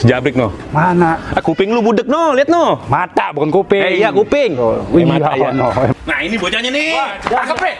Sejabrik no. Mana? Kuping lu budek no, lihat no. Mata bukan kuping. Iya kuping. Wih, Mata ya. no. Nah ini bocahnya nih. Tangkap, Bre.